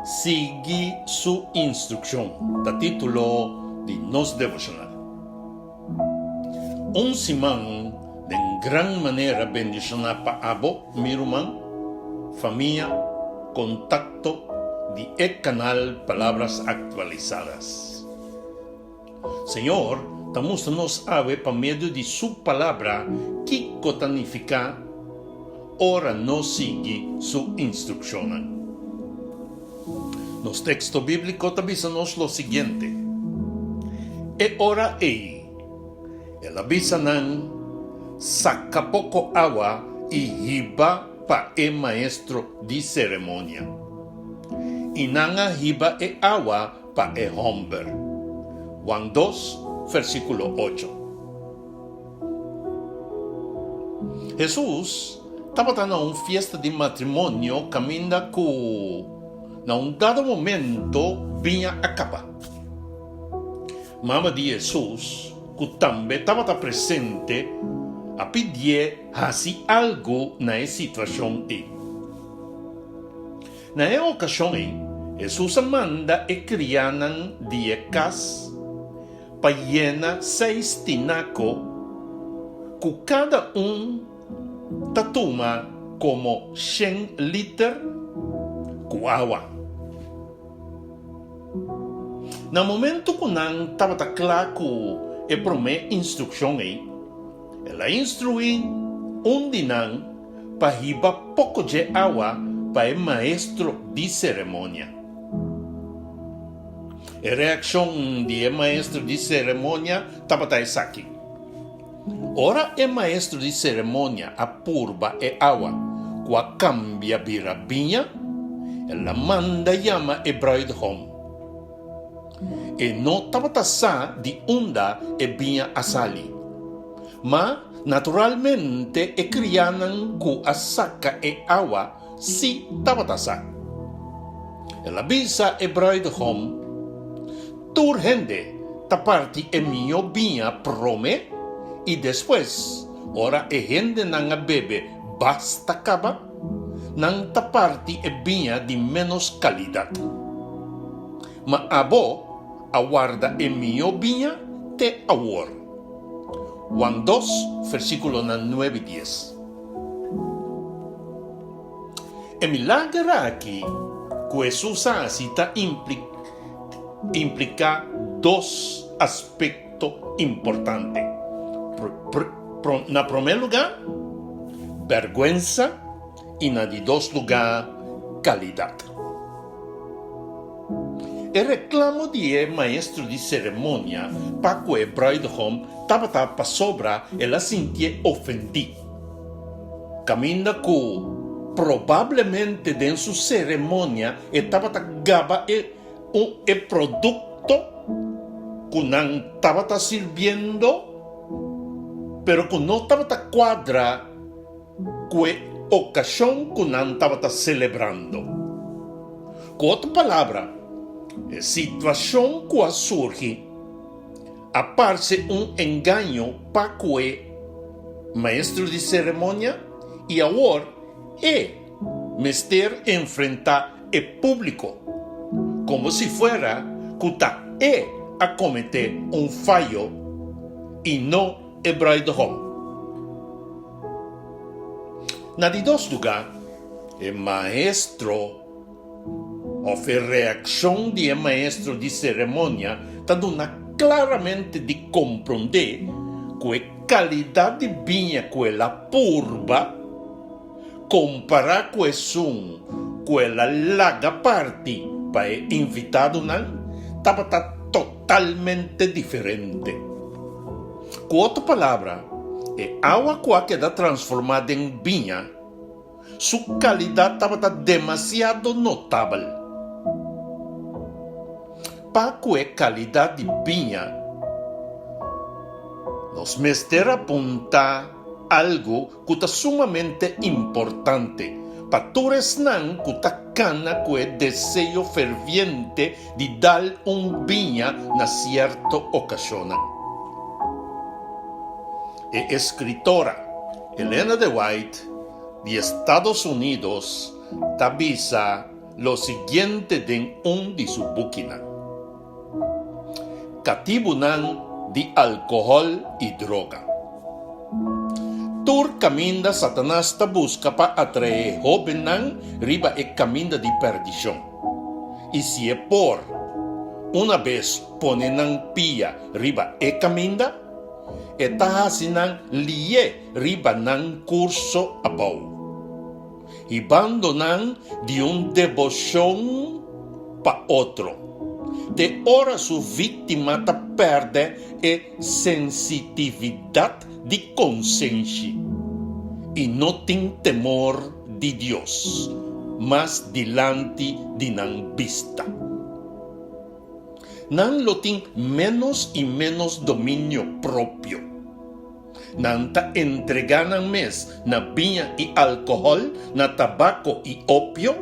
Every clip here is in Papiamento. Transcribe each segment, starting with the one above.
Sigui su instrukshon ta título di nos devoshonal. Un siman den gran manera bendishoná pa abo, mi ruman, famia, kontakto di e kanal Palabras Actualizadas. Señor ta mustra nos awe pa medio di Su Palabra kiko ta nifiká ora nos sigui Su instrukshonnan. Nos teksto bíbliko ta bisa nos lo siguiente, E ora ei, el a bisa nan, Saka poko awa i hiba pa e maestro di seremonia. I nan a hiba e awa pa e hòmber. Juan dos, versíkulo ocho. Hesus tabata na un fiesta di matrimonio kaminda ku na un dado momento biña a kaba. Mama di Hesus, ku tambe tabata presente, a pidié hasi algu na e situashon ei. Na e okashon ei, Hesus a manda e krianan di e kas pa yena seis tinako ku kada un ta tuma komo shen liter ku awa. Na momentu ku nan tabata kla ku e promé instrukshon ei, el a instruí un di nan pa hiba poko dje awa pa e maestro di seremonia. E reakshon di e maestro di seremonia tabata esaki. Ora e maestro di seremonia a purba e awa ku a kambia bira biña, el a manda yama e bruidegom. E no tabata sa di unda e biña a sali. Ma, naturalmente e krianan ku a saka e awa sí tabata sa. El a bisa e bruidegom, Tur hende ta parti e mihó biña promé i despues, ora e hendenan a bebe basta kaba, nan ta parti e biña di ménos kalidat. Ma abo a warda e mihó biña te awor. Juan dos, versíkulonan nuebe i dies. E milager aki ku Hesus a hasi ta impliká dos aspekto importante. Na promé lugá, bèrgwensa i na di dos lugá, kalidat. E reklamo di e maestro di seremonia pa ku e bruidegom tabata pasobra el a sintié ofendí. Kaminda ku probablemente den su seremonia e tabata gaba e un e produkto ku nan tabata sirbiendo, pero ku no tabata kuadra ku e okashon ku nan tabata selebrando. Ku otro palabra, e situashon ku a surgi a parse un engaño pa ku e maestro di seremonia i awor e mester enfrentá e públiko komo si fuera ku ta e a kometé un fayo i no e bruidegom. Na di dos lugá, e maestro Òf e reakshon di e maestro di seremonia ta duna klaramente di komprondé ku e kalidat di biña ku el a purba, kompará ku esun ku el a laga parti pa e invitadonan, tabata totalmente diferente. Ku otro palabra, e awa ku a keda transformá den biña, Su kalidat tabata demasiado notabel. Pa ku e kalidat di biña, nos mester apuntá algu ku ta sumamente importante pa tur esnan ku ta kana ku e deseo ferviente di dal un biña na sierto okashonnan. E eskritora Elena de White di Estados Unidos ta bisa. lo siguiente den un di su bukinan, Katibunan di alkohòl i droga. Tur kaminda Satanas ta buska pa atraé hóbennan riba e kaminda di pèrdishon. I si e por, una bes pone nan pia riba e kaminda, e ta hasi nan lié riba nan kurso abou, hibando nan di un deboshon pa otro, te ora su víktima ta pèrdè e sensitividat di konsenshi i no tin temor di Dios mas dilanti di nan bista. Nan lo tin ménos i ménos dominio propio. Nan ta entregá nan mes na biña i alkohòl, na tabako i opio,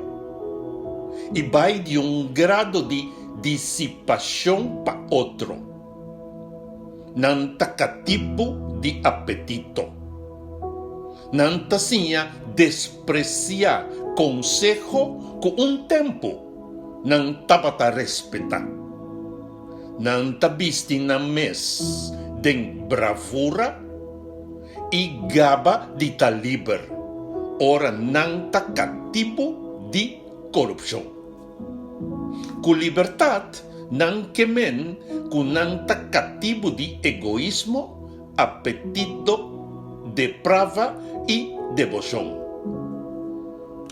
i bai di un grado di disipashon pa otro. Nan ta katibu di apetito. Nan ta siña despresiá konseho ku un tempu nan tabata respetá. Nan ta bisti nan mes den bravura i gaba di ta liber ora nan ta katibu di korupshon. Ku libertat nan ke men ku nan ta katibu di egoismo, apetito, deprava i deboshon.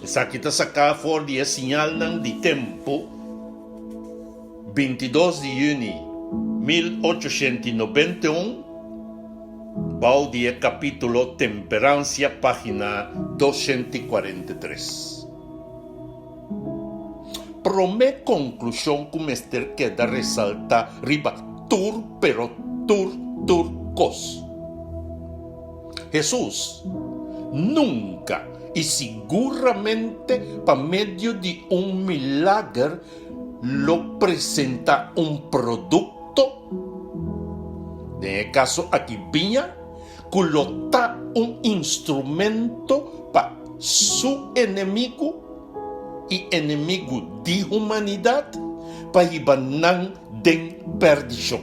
Esaki ta saká for di e siñalnan di tempu 22 di yüni 1891, bou di e kapítulo Temperansia, página 243. Promé konklushon ku mester keda resaltá riba tur pero tur tur kos, Hesus nunka i siguramente pa medio di un milager lo presentá un produkto, den e kaso aki biña, ku lo ta un instrumento pa su enemigu i enemigu di humanidat pa hiba nan den pèrdishon.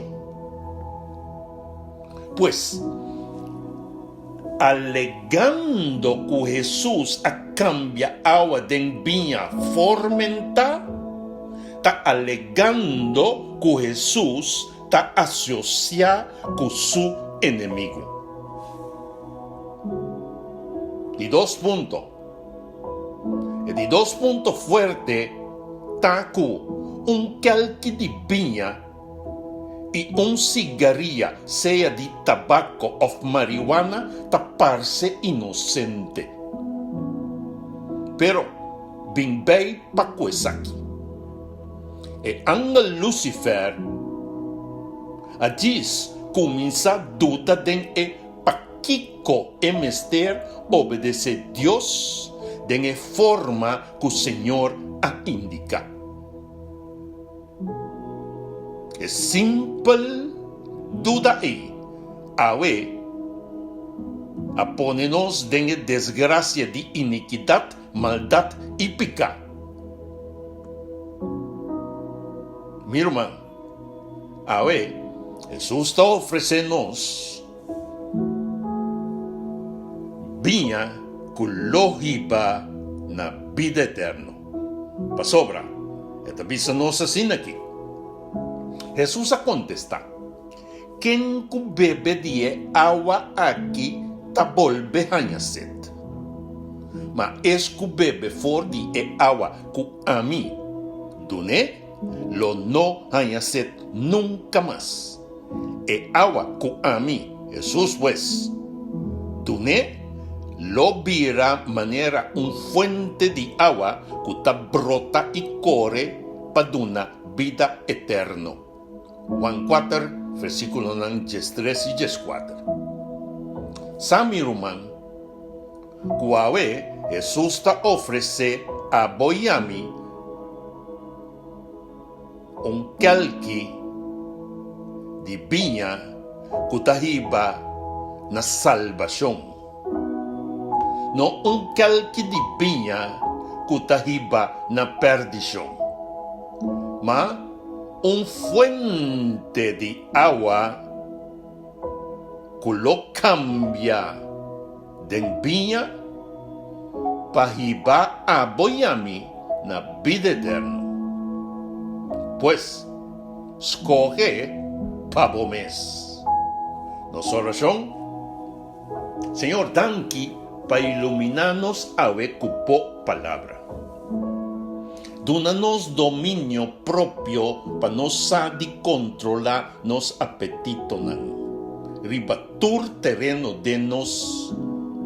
Pues, alegando ku Hesus a kambia awa den biña formentá, ta alegando ku Hesus ta asosiá ku su enemigu. Di dos punto. E di dos punto fuerte ta ku un kelki di biña i un sigaria, sea di tabako òf marihuana, ta parse inosente. Pero bin bei pa ku esaki. E angel Lucifer a djis cuminsa duda den e pakico e mester obedece Dios den e forma cu Señor a indica. E simpel duda ei awe a pone nos den e desgracia di iniquidad, maldad y pica. Mi ruman, awe Hesus ta ofresé nos biña ku lo hiba na bida eterno. Pasobra e ta bisa nos asin'aki. Hesus a kontestá, Ken ku bebe di e awa aki ta bolbe haña set. Ma es ku bebe for di e awa ku ami dun'é, lo no haña set nunka mas. E awa ku ami, Hesus pues, dun'é, lo bira manera un fuente di awa ku ta brota i kore pa duna bida eterno. Juan kuater, versíkulonan diestres i dieskuater. Sa mi ruman, ku awe Hesus ta ofresé abo i ami un kelki di biña ku ta hiba na salbashon. No un kelki di biña. ku ta hiba na pèrdishon, ma un fuente di awa ku lo kambia den biña pa hiba abo i ami na bida eterno. Pues, skohe pa bo mes. Nos orashon, Señor, danki pa iluminá nos awe ku bo Palabra. Duna nos dominio propio pa nos sa di kontrolá nos apetitonan riba tur tereno den nos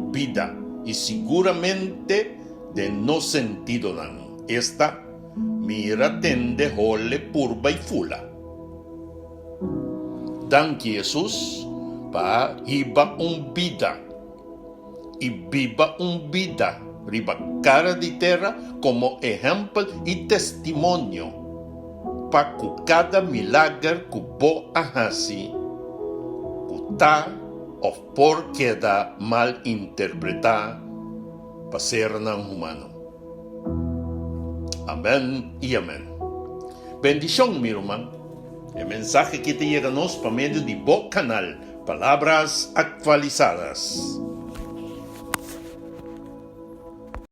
bida i siguramente den nos sentidonan, esta, mira, tende, hole, purba i fula. Danki Hesus pa hiba un bida i biba un bida riba kara di tera komo ehèmpel i testimonio pa ku kada milager ku bo a hasi ku ta òf por keda mal interpretá pa sernan humano. Amèn i amèn. Bendishon mi ruman. E mensahe ki ta yega nos pa medio di bo kanal Palabras Actualizadas.